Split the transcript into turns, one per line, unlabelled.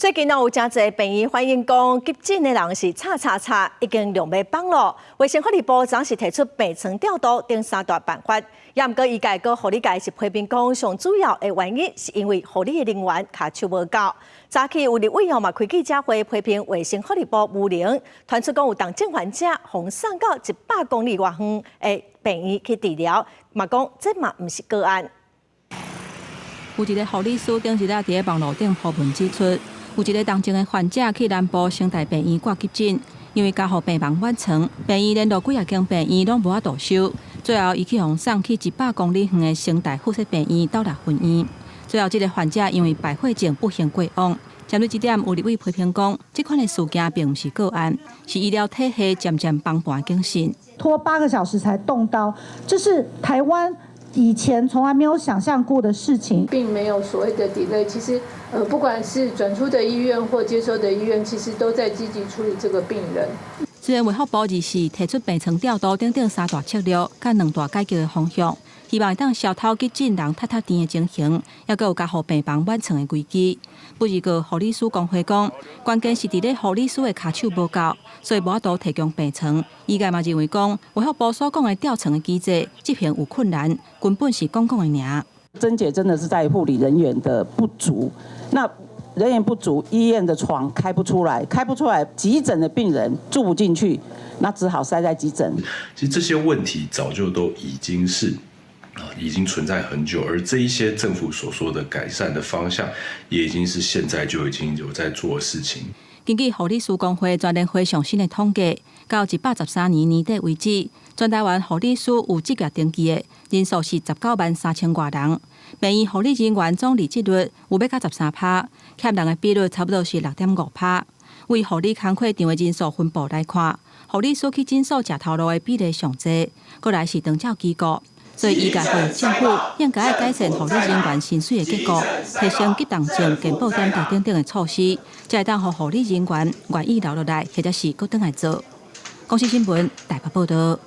最近有誠濟病院反映講，急診的人是插插插，已經量欲崩囉。衛生福利部昨是提出病床調度等三大辦法，也毋過醫界佮護理界是批評講，上主要的原因是因為護理的人員跤手無夠。早起有立委嘛開記者會批評衛生福利部無能，傳出講有重症患者予送到100公里外遠的病院去治療，嘛講這嘛毋是個案。
有一個護理師頂日仔佇咧網路頂 po 文指出，有一個重症的患者去南部成大病院掛急診，因為加護病房滿床，病院連續幾仔間病院攏無法度收，最後伊去予送去100公里遠的成大附設病院斗六分院。最後這個患者因為敗血症不幸過往。針對這點，有立委批評講，這款的事件並毋是個案，是醫療體系漸漸崩盤的警訊。
拖8個小時才動刀，這是台灣以前從來沒有想象過的事情。
並沒有所謂的 delay。其實，不管是轉出的醫院或接收的醫院，其實都在積極處理這個病人。
雖然衛福部24提出病床調度等等三大策略，佮兩大改革的方向，希望會當消除急診人塞塞甜的情形，抑閣有加護病房滿床的危機。不過，護理師公會講，關鍵是佇咧護理師的跤手無夠，所以無法度提供病床。醫界嘛認為講，衛福部所講的調床的機制執行有困難，根本是講講的爾。
症結真的是在護理人員的不足，那人員不足，醫院的床開不出來，開不出來，急診的病人住不進去，那只好塞在急診。
其實這些問題早就都已經是已經存在很久，而這一些政府所說的改善的方向，也已經是現在就已經有在做的事情。
根據護理師公會全聯會上新的統計，到113年年底為止，全台灣護理師有執業登記的人數是19萬3千外人，病院護理人員總離職率有欲到13趴，欠人的比率差不多是6.5趴。為護理工課場的人數分布來看，護理師去診所食頭路的比例上濟，過來是長照機構。所以醫界呼籲政府應該愛改善護理人員薪水的結構，提升急重症健保點值等等的措施，才會當予護理人員願意留落來，或者是閣轉來做。公視新聞台北報導。